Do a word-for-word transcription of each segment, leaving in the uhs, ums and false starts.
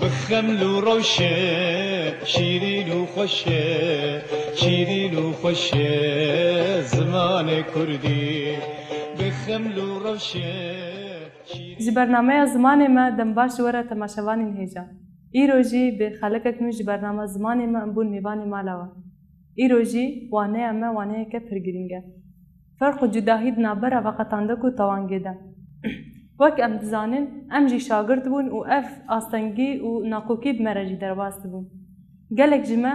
Bi xeml û rewşe, şîrîn û xweş e, şîrîn û xweş e zimanê kurdî. Bi xeml û rewşe, şîrîn Ji bernameya zimanê me dem baş ji we re temaşevanên hêja. Îro jî bi xelekek nû ji bernama zimanê me em bûn mêvanê mala we. Îro jî waneya me waneyeke pir girîng e. Ferq û cudahî di navbera veqetandek û tewangê de. Wek em dizanin, em jî şagirt bûn û ev astengî û nakokî bi me re jî derbas dibûn. Gelek ji me,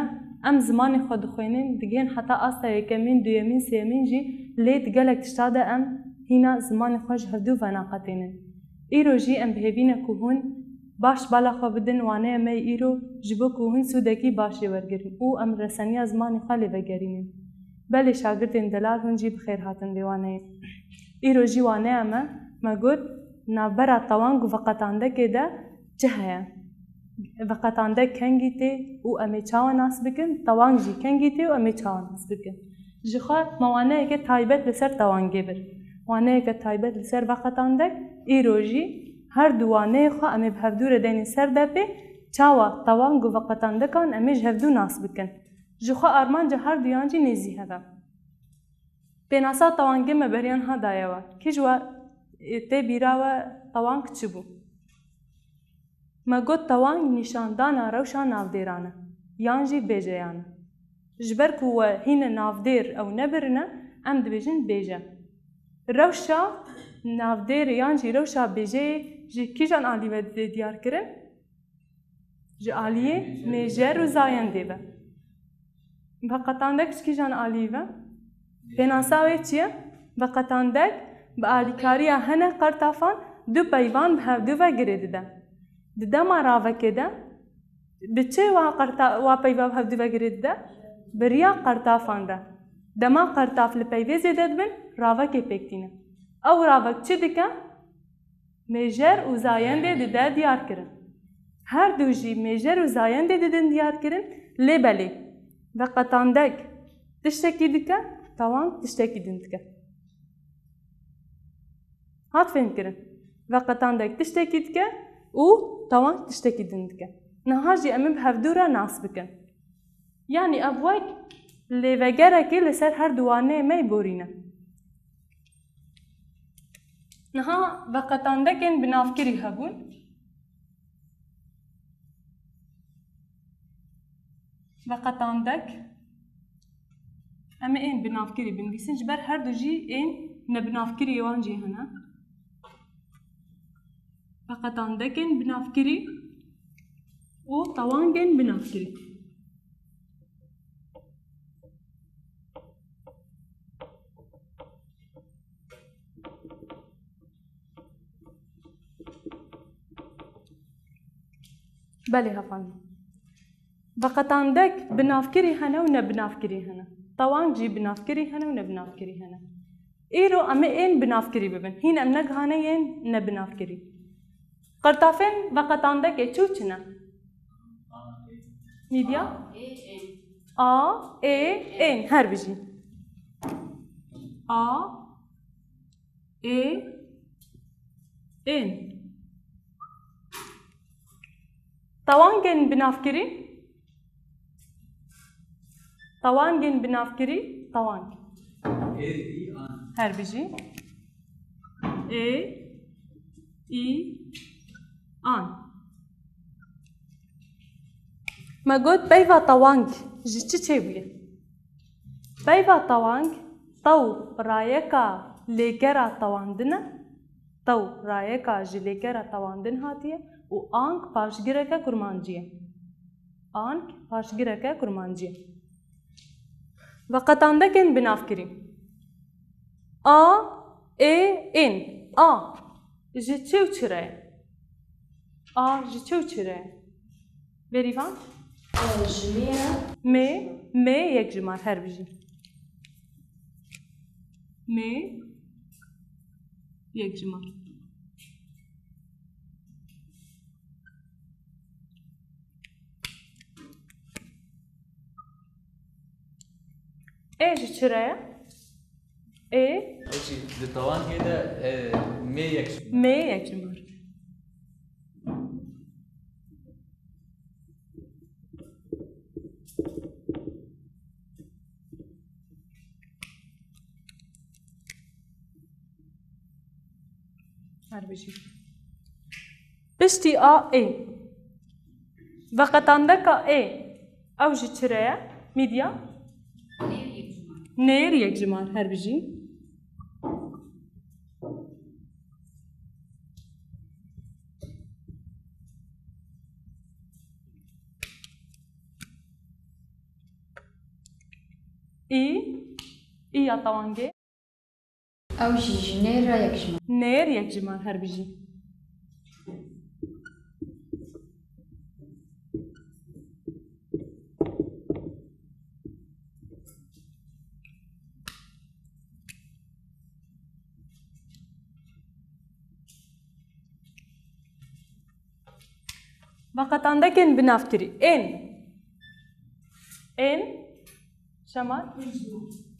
em zimanê xwe dixwînin, digihên heta asta yekemîn, duyemîn, sêyemîn jî, lê di gelek tişta de em hîna zimanê xwe ji hevdû venaqetênin. Îro jî em bi hêvî ne ku hûn baş bala xwe bidin waneya me yê îro, ji bo ku hûn sûdekî baş lê wergirin û em reseniya zimanê xwe lê vegerînin. Belê şagirtên delal hûn jî bi xêr hatin vê waneyê. Îro jî waneya me, me got, navbera tewang û veqetandekê de çi heye? Veqetandek kengî tê û em ê çawa nas bikin? Tewang jî kengî tê û em ê çawa nas bikin? Ji xwe me waneyeke taybet li ser tewangê bir. Waneyeke taybet li ser veqetandek, îro jî her du waneyê xwe em ê bi hevdû re deynê ser depê, çawa tewang û veqetandekan em ê ji hevdû nas bikin. Ji xwe armanca her duyan jî nêzî hev e. Pênasa tewangê me beriya niha daye we. Kî ji we, e, tê bîra we tewang çi bû? Me got tewang nîşandana rewşa navdêran e, yan jî bêjeyan e. Ji ber ku we hîne navdêr ew nebirine, em dibêjin bêje. Rewşa navdêrê yan jî rewşa bêjeyê ji kîjan alî ve didê diyar kirin? Ji aliyê mêjer û zayendê ve. Veqetandek ji kîjan alî ve? Pênasa wê çi ye? Veqetandek bi alîkariya hinek qertafan du peyvan bi hevdû ve girê dide. Di dema ravekê de bi çi wa qerta-, wa peyva bi hevdû ve girê dide? Bi riya qertafan re. Dema qertaf li peyvê zêde dibin, ravekê pêk tîne. Ew ravek çi dike? Mêjer û zayendê dide diyar kirin. Her du jî mêjer û zayendê didin diyar kirin, lê belê, veqetandek tiştekî dike, tewang tiştekî din dike. Hat fêhm kirin. Veqetandek tiştekî dike û tewang tiştekî din dike. Niha jî em ê bi hevdû re nas bikin. Yanî ev wek lêvegerekê li ser her du waneyê me yê borî ne. Niha veqetandekên binavkirî hebûn. Veqetandek. Em ê ên binavkirî binivîsin, ji ber her du jî ên nebinavkirî wan jî hene. Veqetandekên binavkirî û tewangên binavkirî. Belê, hevandin. Veqetandek binavkirî hene û nebinavkirî hene. Tewang jî binavkirî hene û nebinavkirî hene. Îro em ê ên binavkirî bibin. Hîn em negihane yên nebinavkirî. Qertafên veqetandekê çi û çi ne? Nîdya? A, ê, ên. Her bijî. A, ê, ên. Tewangên binavkirî? Tewangên binavkirî, tewang. Ê, î, an. Her bijî. Ê, î, an. Me got peyva tewang ji çi çêbûye? Peyva tewang, tew rayeka lêgera tewandin e. Tew rayeka ji lêgera tewandin hatiye û ang paşgireke kurmancî ye. Ang paşgireke kurmancî ye. Veqetandekên binavkirî. A, ê, ên. A. Ji çi û çi re ye? A ji çi û çi re ye? Bêrîvan? Ji mê re. Mê, mê yek jimar, her bijî. Mê yek jimar. Ê ji çi re ye? Ê? Peki, di tewangê de, e, mê yek jimar. Mê yek jimar. Her bijî. Piştî a ê. Veqetandeka ê. Ew ji çi re ye? Mîdya? Nêr yekjimar. Her bijî. Î, î ya tewangê. Ew jî ji nêr re yekjimar. Nêr yekjimar, her bijî. Veqetandekên binavkirî. Ên. Ên. Şemar.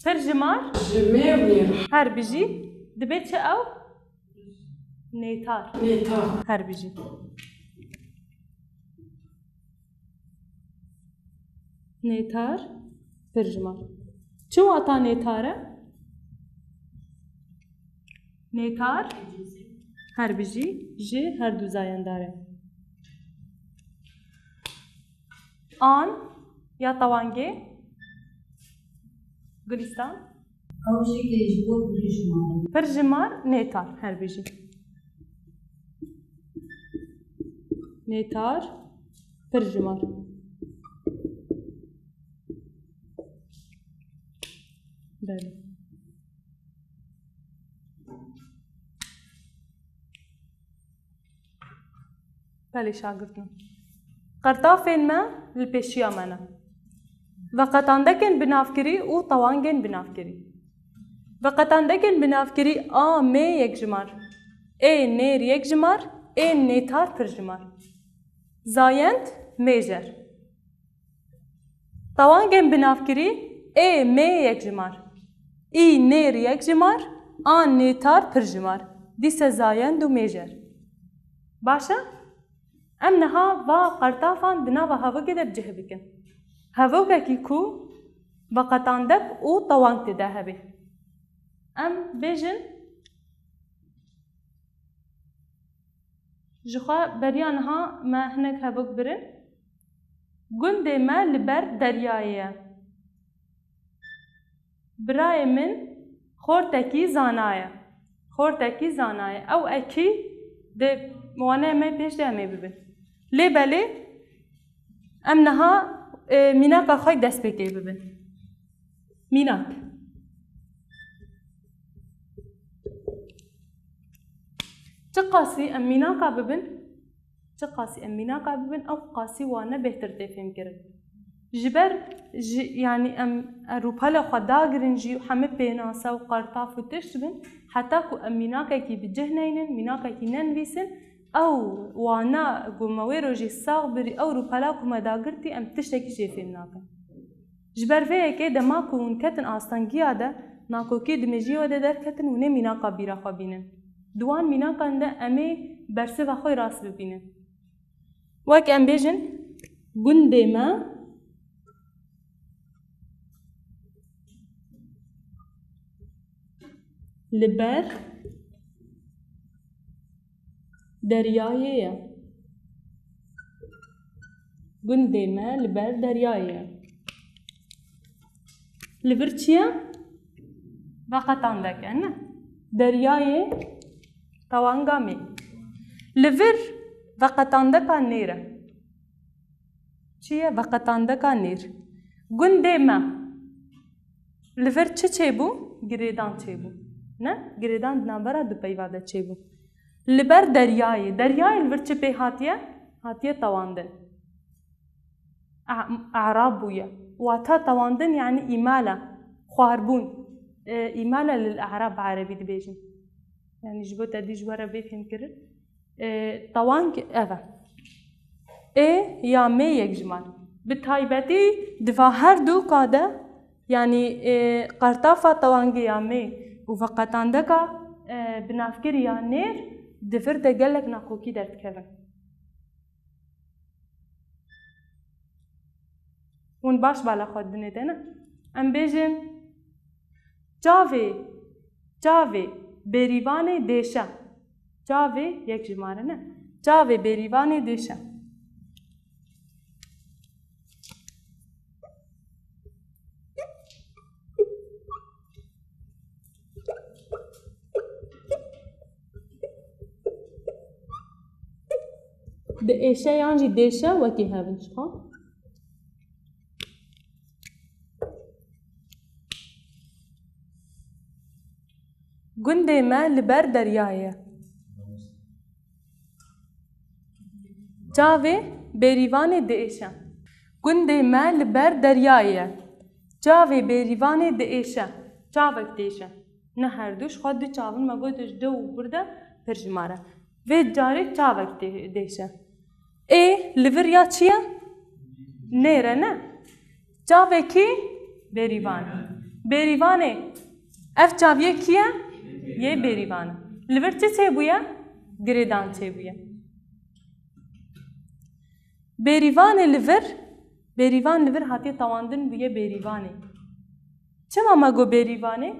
Pirjimar. Ji mê û nêr. Her bijî. Dibe çi ew? Nêtar. Nêtar. Her bijî. Nêtar, pirjimar. Çi wata nêtar e? Nêtar, her bijî, ji her du zayendar e. An ya tewangê, Gulistan. Ew jî tê ji bo pirjimar. Pirjimar, nêtar, her bijî. Nêtar, pirjimar. Belê. Belê şagirtin. Qertafên me li pêşiya me ne. Veqetandekên binavkirî û tewangên binavkirî. Veqetandekên binavkirî a mê yekjimar, ê nêr yekjimar, ê nêtar pirjimar. Zayend, mêjer. Tewangên binavkirî, ê mê yekjimar, î nêr yekjimar, a nêtar pirjimar, dîse zayend û mêjer. Baş e? Em niha va qertafan di nava hevokê de bi cih bikin. Hevokekî ku veqetandek û tewang tê de hebe. Em bêjin, Ji xwe beriya niha me hinek hevok birin. Gundê me li ber deryayê ye. Birayê min xortekî zana ye. Xortekî zana ye. Ew ekî di waneyê me pêş de em ê bibin. Lê belê em niha, e, mînaka xwe destpêkê bibin. Mînak. Çiqasî em mînaka bibin, çiqasî em mînaka bibin, ew qasî wane bêhtir tê fêmkirin. Ji ber ji, yanî em, e, rûpela xwe dagirin jî û hemî pênase û qertaf û tişt bin, heta ku em mînakekî bi cih neynin, mînakekî nenivîsin, ew wana ku me wê rojê sax birî, ew rûpela ku me dagirtî, em tiştekî jê fêm nakin. Ji ber vê yekê dema ku hûn ketin astengiya de, nakokiyê di mejiyê we de derketin, hûn ê mînaka bîra xwe bînin. Di wan mînakan de em ê bersiva xwe rast bibînin. Wek em bêjin, gundê me li ber deryayê ye. Gundê me li ber deryayê ye. Li vir çi ye? Veqetandek e, ne? Deryayê tewanga mê. Li vir veqetandeka nêr e. Çi ye? Veqetandeka nêr. Gundê me. Li vir çi çêbû? Girêdan çêbû. Ne? Girêdan di navbera du peyva de çêbû. Li ber deryayê. Deryayê li vir çi pê hatiye? Hatiye tewandin. A-, e'rab bûye. Wata tewandin, yanî îmala, xwarbûn. E, îmala lil e'rab bi erebî dibêjin. Yanî ji bo te dî ji we re bê fêmkirin. E, tewang ev e. Ê ya mê yekjimar. Bi taybetî di va her du ka de, yanî, e, qertafa tewangê ya mê û veqetandeka, e, binavkirî ya nêr di vir de gelek nakokî derdikevin. Hûn baş bala xwe dinê de ne? Em bêjin, çavê, çavê bêrîvanê dêşe. Çavê yek jimare ne. Çavê bêrîvanê dêşe. Diêşe yan jî dêşe wekî hev in ji xwe. Gundê me li ber deryayê ye. Çavê bêrîvanê diêşe. Gundê me li ber deryayê ye. Çavê bêrîvanê diêşe. Çavek diêşe. Ne her du, ji xwe du çav in, me got ji du û bir de pir jimare. Vê carê çavek tê-, diêşe. Ê, li vir ya çi ye? Nêr e, ne? Çavekî bêrîvan. Bêrîvanê. Ev çav yê kî ye? Yê bêrîvan e. Li vir çi çêbûye? Girêdan çêbûye. Bêrîvanê li vir, bêrîvan li vir hatiye tewandin bûye bêrîvanê. Çima me got bêrîvanê?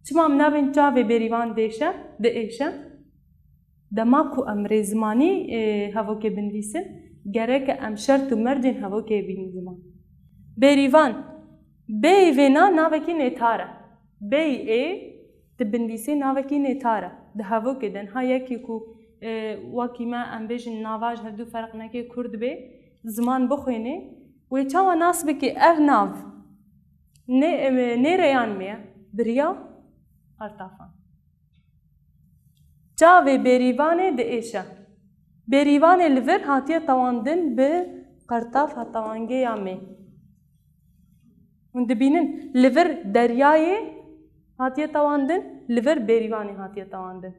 Çima em navên çavê bêrîvan dêşe, diêşe? Dema ku em rêzimanî, e, hevokê binivîsin, gerek e em şert û mercên hevokê bînin ziman. Bêrîvan, bêyî vêna navekî nêtar e. Bêyî ê, di binivîsê navekî nêtar e. Di hevokê de niha yekî ku, e, wekî me em bêjin nava ji hevdu ferq neke kurd bê, ziman bixwêne, wê çawa nas bike ev nav? Nê, e, nêreyan me ye. Biriya Artafan. Çavê bêrîvanê diêşe. Bêrîvanê li vir hatiye tewandin bi qertafa tewangê ya mê. Hûn dibînin, li vir deryayê hatiye tewandin, li vir bêrîvanê hatiye tewandin.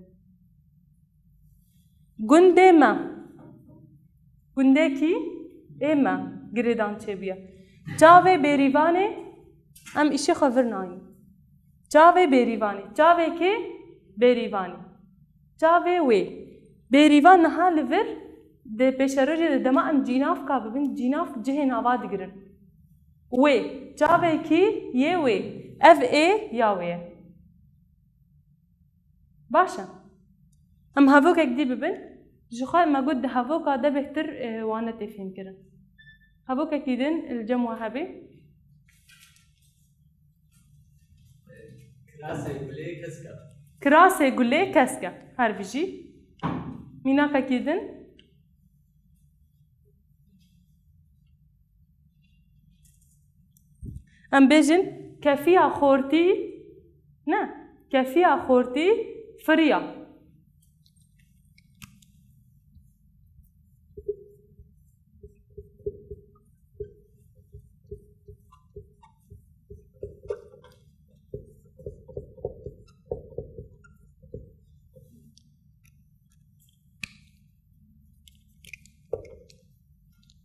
Gundê me. Gundekî ê me girêdan çêbûye. Çavê bêrîvanê em îşê xwe vir nayîn. Çavê bêrîvanê. Çavê kê? Bêrîvanê. Çavê wê. Bêrîvan niha li vir di pêşerojê de dema em cînavka bibin, cînavk cihê nava digirin. Wê. Çavekî yê wê. Ev ê ya wê ye. Baş e. Em hevokek dî bibin. Ji xwe me got di hevoka de bêhtir, e, wane tê fêhmkirin. Hevokekî din li cem we hebe. Kirasê gulê kesk e. Kirasê gulê kesk e. Her bijî. Mînakekî din. Em bêjin kefiya xortî, ne, kefiya xortî firiya.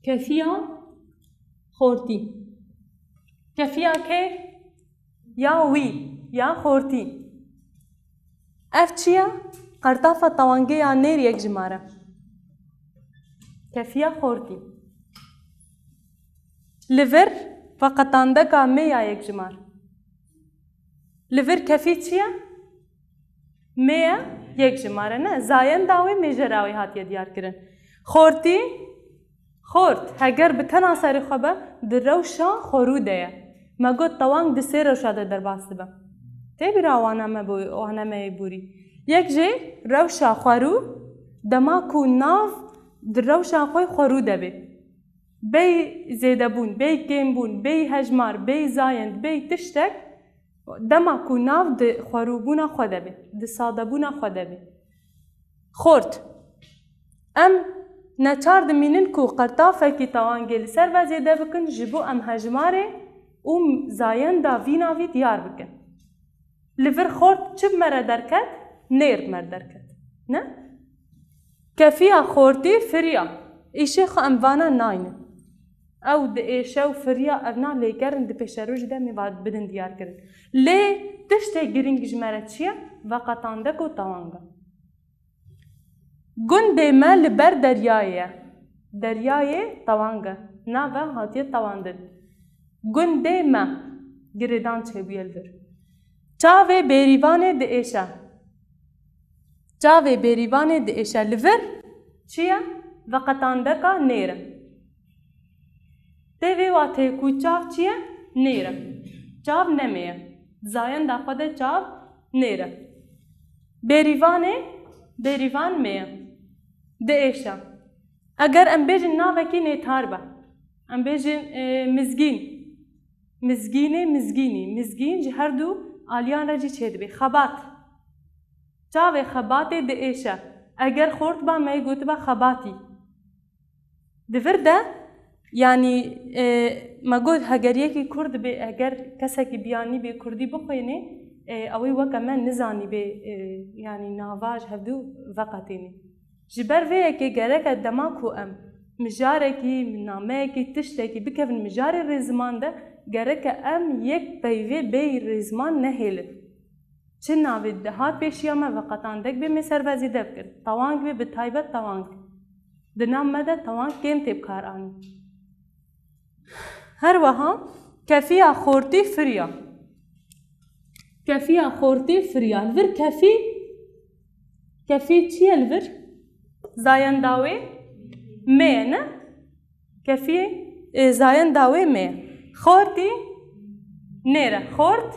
Kefiya xortî. Kefiya kê? Ya wî, ya xortî. Ev çi ye? Qertafa tewangê ya nêr yek jimar e. Kefiya xortî. Li vir veqetandeka mê ya yek jimar. Li vir kefî çi ye? Mê ye yek jimar e, ne? Zayenda wê mêjera wê hatiye diyar kirin. Xortî, xort, heger bi tena serê xwe be, di rewşa xwerû de ye. Me got tewang di sê rewşa de derbas dibe. Tê bîra wana me bo-, wana me yê borî. Yek jê rewşa xwerû, dema ku nav di rewşa xwe xwerû de bê. Bey zêdebûn, bey kêmbûn, bey hejmar, bey zayend, bey tiştek, dema ku nav di xwerûbûna xwe de be, di sadebûna xwe de be. Xort. Em neçar dimînin ku qertafekî tewangê li ser ve zêde bikin, ji bo em hejmarê û zayenda vî navî diyar bikin. Li vir xort çi bi me re derket? Nêr bi me re derket. Ne? Kefiya xortî firiya. Îşê xwe em vana naynin. Ew diêşe û firiya ev na lêker in di pêşerojê de em ê va bidin diyar kirin. Lê tiştê girîng ji me re çi ye? Veqetandek û tewang e. Gundê me li ber deryayê ye. Deryayê tewang e. Nave hatiye tewandin. Gundê me girêdan çêbûye li vir. Çavê bêrîvanê diêşe. Çavê bêrîvanê diêşe. Li vir çi ye? Veqetandeka nêr e. Tê vê wateyê ku çav çi ye? Nêr e. Çav ne mê ye. Di zayenda xwe de çav nêr e. Bêrîvanê, bêrîvan mê ye. Diêşe. Eger em bêjin navekî nêtar be, em bêjin, e, mizgîn. Mizgînê, mizgînî. Mizgîn ji her du aliyan re jî çêdibe. Xebat. Çavê xebatê diêşe. Eger xort ba, me yê gotiba xebatî. Di vir de, yanî, e, me got, heger yekî kur dibe, eger kesekî biyanî bê kurdî bixwêne, e, ew ê weke me nizanî bê, e, yanî nava ji hevdu veqetêne. Ji ber vê yekê gereke dema ku em mijarekî, nameyekî, tiştekî bikevin mijarê rêziman de, gereke em yek peyvê bêyî rêziman nehêlin. Çi navê dihat pêşiya me, veqetandek bê, me servezî de bikin. Tewang bê, bi taybet tewang. Di nav me de tewang kêm tê bikaranîn. Her wiha kefiya xortî firiya. Kefiya xortî firiya. Li vir kefî, kefî çi ye li vir? Zayenda wê mê ye, ne? Kefiyê, e, zayenda wê mê. Xortî nêr e. Xort,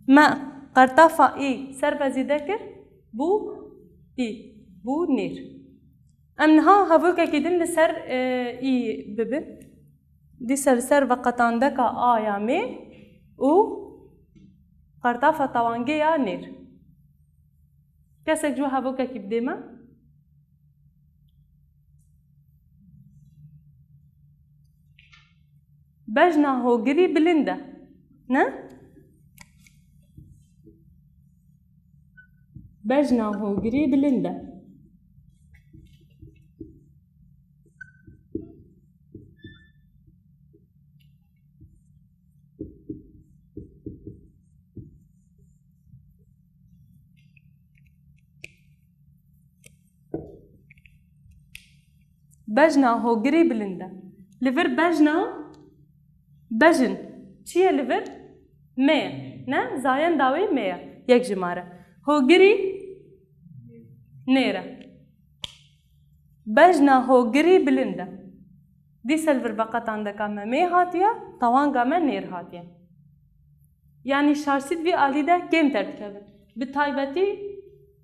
me qertafa î servezî de kir, bû î, bû nêr. Em niha hevokekî din li ser, e, î bibin. Dîsa li ser veqetandeka a ya mê û qertafa tewangê ya nêr. Kesek ji we hevokekî bidê me? Bejna hogirî bilind e. Ne? Bejna hogirî bilind e. Bejna hogirî bilind e. Li vir bejna bejin. Çi ye li vir? Mê ye. Ne? Zayenda wê mê ye. Yek jimare. Hogirî nêr e. Bejna hogirî bilind e. Dîsa li vir veqetandeka me mê hatiye, tewanga me nêr hatiye. Yanî şaştî di vî alî de kêm derdikevin. Bi taybetî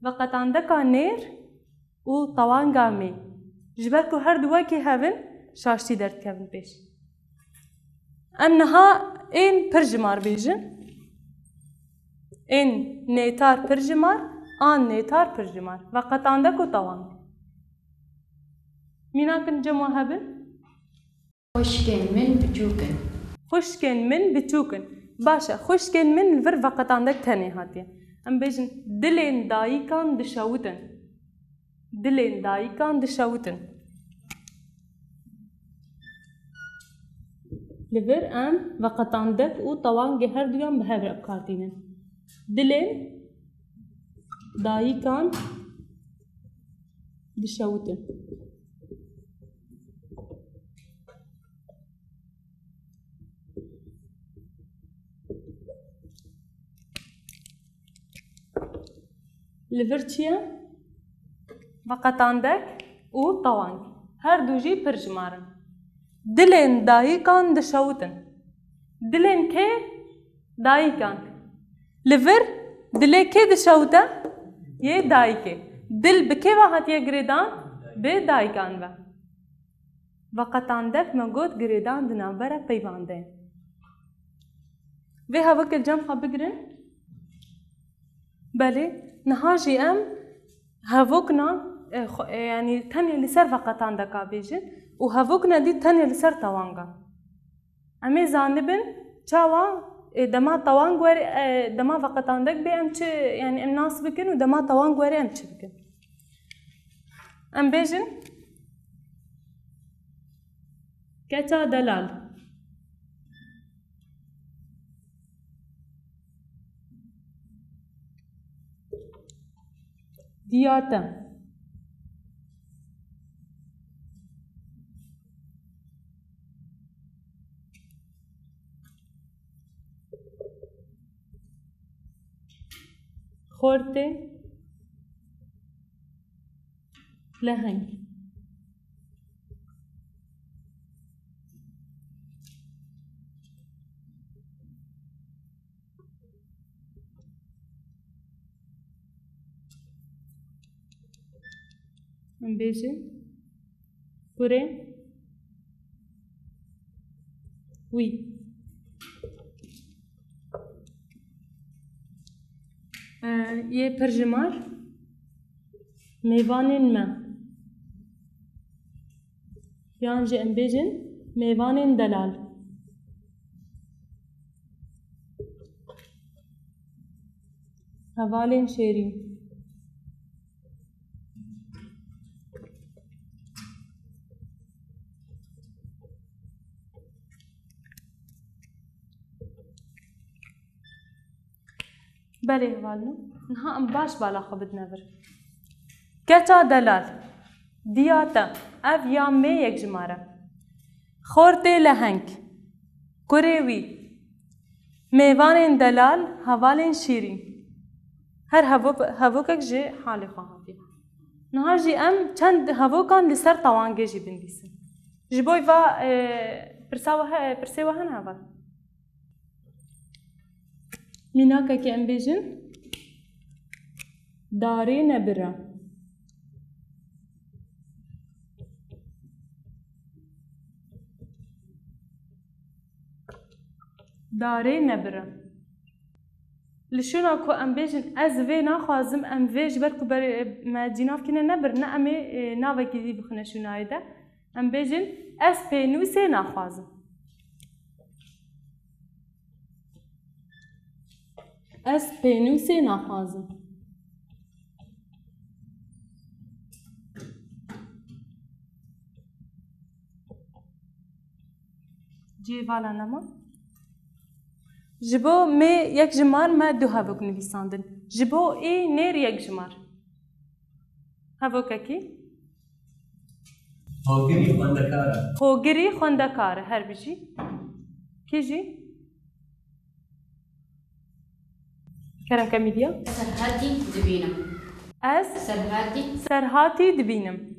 veqetandeka nêr û tewanga mê. Ji ber ku her du wekî hev in, şaştî derdikevin pêş. Em niha ên pirjimar bêjin. Ên nêtar pirjimar, an nêtar pirjimar. Veqetandek û tewang. Mînakin cem we hebin? Xwişkên min biçûk in. Xwişkên min biçûk in. Baş e, xwişkên min li vir veqetandek tenê hatiye. Em bêjin, dilên dayikan dişewitin. Dilên dayikan dişewitin. Li vir em veqetandek û tewangê her duyan bi hev re bi kar tînin. Dilên dayikan dişewitin. Li vir çi ye? Veqetandek û tewang. Her du jî pirjimar in. Dilên dayikan dişewitin. Dilên kê? Dayikan. Li vir dilê kê dişewite? Yê dayikê. Dil bi kê ve hatiye girêdan? Bi dayikan ve. Veqetandek me got girêdan di navbera peyvan de ye. Vê hevokê cem xwe bigirin. Belê, niha jî em hevokna, e, xwe, e, yanî tenê li ser veqetandeka bêjin û hevokna dî tenê li ser tewanga. Em ê zanibin çawa, e, dema tewang were, e, dema veqetandek bê em çi, yanî em nas bikin û dema tewang were em çi bikin. Em bêjin, keça delal. Diyate. Xortê. Leheng. Em bêjin kurê wî. E, yê pirjimar mêvanên me. Yan jî em bêjin mêvanên delal. Hevalên şêrîn. Belê hevalno. Niha em baş bala xwe bidine vir. Keça delal. Diya te. Ev ya mê yekjimar e. Xortê leheng. Kurê wî. Mêvanên delal, hevalên şîrîn. Her hevok-, hevokek ji halê xwe hatiye. Niha jî em çend hevokan li ser tewangê jî bindîsin. Ji bo va, e, pirsa we he-, pirsê we hene heval? Mînakekê em bêjin, darê nebir e. Darê nebir e. Li şûna ku em bêjin, ez vê naxwazim, em vê ji ber ku ber-, me cînavkî ne nebir, ne em ê, e, navekî dî bixine şûnayê de. Em bêjin, ez pênûsê naxwazim. Ez pênûsê naxwazim. Cihê vala nema. Ji bo mê yekjimar me du hevok nivîsandin. Ji bo ê nêr yekjimar. Hevokekî? Hogirî xwendekar e. Hogirî xwendekar e, her bijî. Kî jî? Kerem ke Mîdya. Serhatî dibînim. Ez Serhatî. Serhatî dibînim.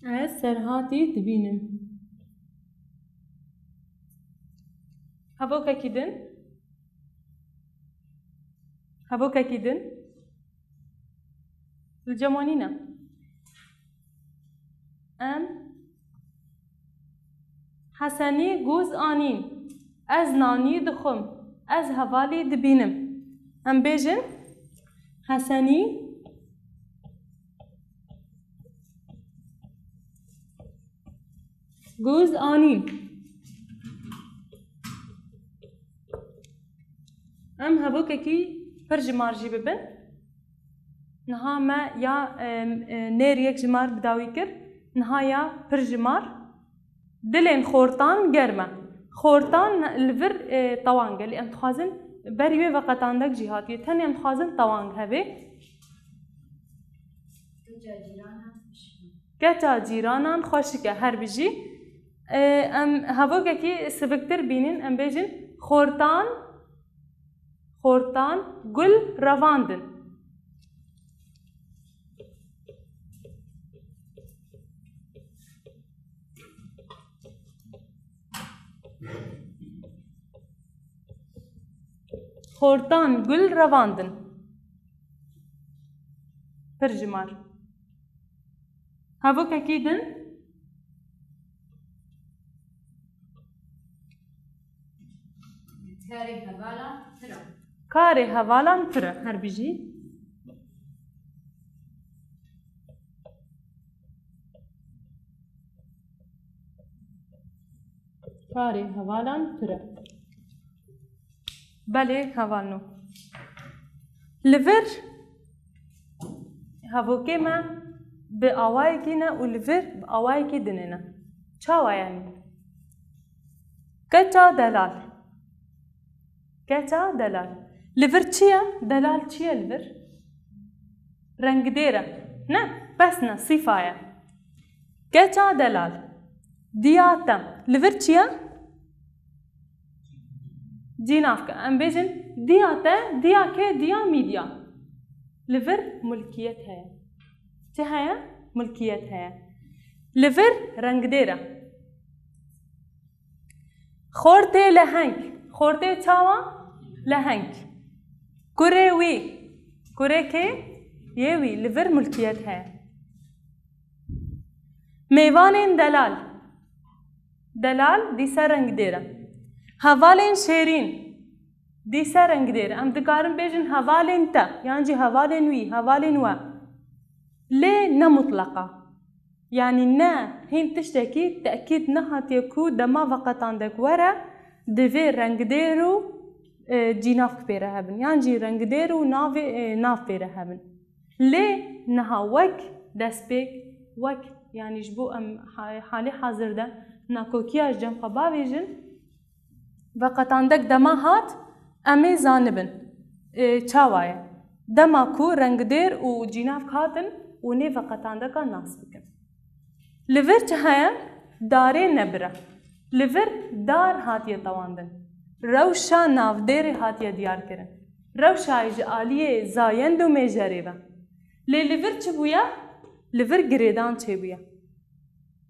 Ez Serhatî dibînim. Hevokekî din? Hevokekî din? Li cem we nîne. Em Hesenî gûz anîn. Ez nanî dixwim. Ez hevalî dibînim. Em bêjin, Hesenî gûz anîn. Em hevokekî pirjimar jî bibin. Niha me ya, em, e, nêr yekjimar bi dawî kir. Niha ya pirjimar. Dilên xortan germ e. Xortan li vir, e, tewang e. Lê em dixwazin berî wê veqetandek jî hatiye. Tenê em dixwazin tewang hebe. Keça cîranan xweşik e, her bijî. E, em hevokekî siviktir bînin, em bêjin xortan, xortan gul revandin. Xortan gul revandin. Pirjimar. Hevokekî din. Karê hevalan pir e. Karê hevalan pir e. Her bijî. Karê hevalan pir e. Belê, hevalno. Li vir hevokê me bi awayekî ne û li vir bi awayekî dinê ne. Çawa yanî? Keça delal. Keça delal. Li vir çi ye? Delal çi ye li vir? Rengdêr e. Ne? Pesne, sîfa ye. Keça delal. Diya te. Li vir çi ye? Cînavke. Em bêjin diya te, diya kê, diya mîdiya. Li vir mulkiyet heye. Çi heye? Mulkiyet heye. Li vir rengdêr e. Xortê leheng. Xortê çawa? Leheng. Kurê wî. Kurê kê? Yê wî. Li vir mulkiyet heye. Mêvanên delal. Delal dîse rengdêr e. Hevalên şêrîn. Dîse rengdêr e. Em dikarin bêjin hevalên te, yan jî hevalên wî, hevalên we. Lê ne mutleqa. Yanî ne hîn tiştekî tekîd nehatiye ku dema veqetandek were, divê rengdêr û, e, cînavk pê re hebin. Yan jî rengdêr û navê, e, nav pê re hebin. Lê niha wek destpêk, wek, yanî ji bo em ha-, halê hazir de nakokiya ji cem xwe bavêjin, veqetandek dema hat, em ê zanibin, e, çawa ye. Dema ku rengdêr û cînavk hatin û nê veqetandeka nas bikin. Li vir çi heye? Darê nebir e. Li vir dar hatiye tewandin. Rewşa navdêrê hatiye diyarkirin. Rewşayê ji aliyê zayend û mêjerê ve. Lê li vir çi bûye? Li vir girêdan çêbûye.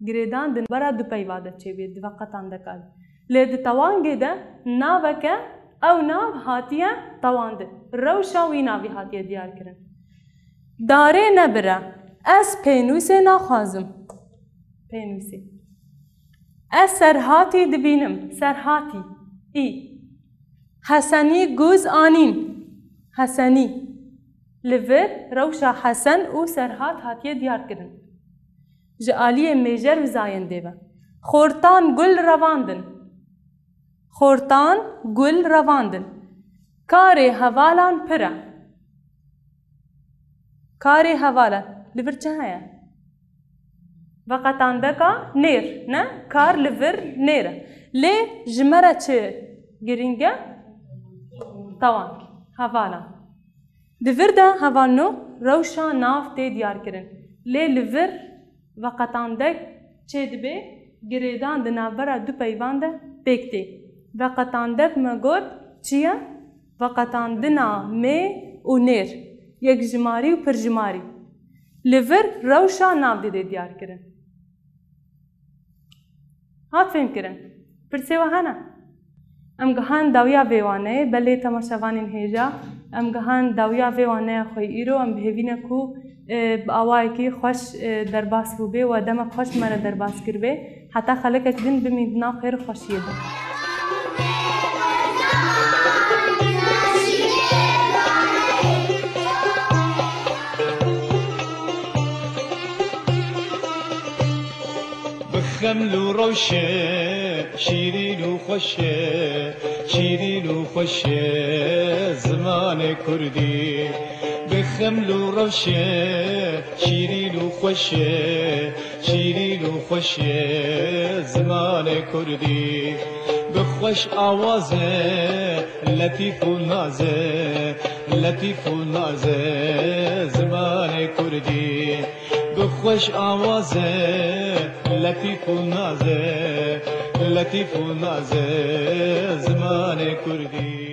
Girêdan di navbera du peyva de çêbûye, di veqetandeka de. Lê di tewangê de naveke, ew nav hatiye tewandin. Rewşa wî navî hatiye diyarkirin. Darê nebir e. Ez pênûsê naxwazim. Pênûsê. Ez Serhatî dibînim. Serhatî. Î. Hesenî guz anîn. Hesenî. Li vir rewşa Hesen û Serhat hatiye diyarkirin. Ji aliyê mêjer û zayendê ve. Xortan gul revandin. Xortan gul revandin. Karê hevalan pir e. Karê hevalan. Li vir çi heye? Veqetandeka nêr, ne? Kar li vir nêr e. Lê ji me re çi girîng e? Tewang. Hevalan. Di vir de hevalno rewşa nav tê diyarkirin. Lê li vir veqetandek çê dibe, girêdan di navbera du peyvan de pêk tê. Veqetandek me got çi ye? Veqetandina mê û nêr, yekjimarî û pirjimarî. Li vir rewşa nav didê diyarkirin. Hat fêhmkirin? Pirsê we hene? Em gihan dawiya vê waneyê, belê temaşevanên hêja, em gihan dawiya vê waneya xwe yî. Îro em bi hêvî ne ku, e, bi awayekî xweş, e, derbas bûbê û demek xweş me re derbas kiribê. Heta xelekek din bimîn di nav xêr û xweşiyê de. Bi xeml û rewşe şîrîn û xweş e, şîrîn û xweş e zimanê kurdî. Bi xeml û rewşe şîrîn û xweş e, şîrîn û xweş e zimanê kurdî. Bi xweş awaz e, letîf û naz e, letîf û naz e zimanê kurdî. Bi xweş awaz e, letîf û naz e, letîf û naz e zimanê kurdî.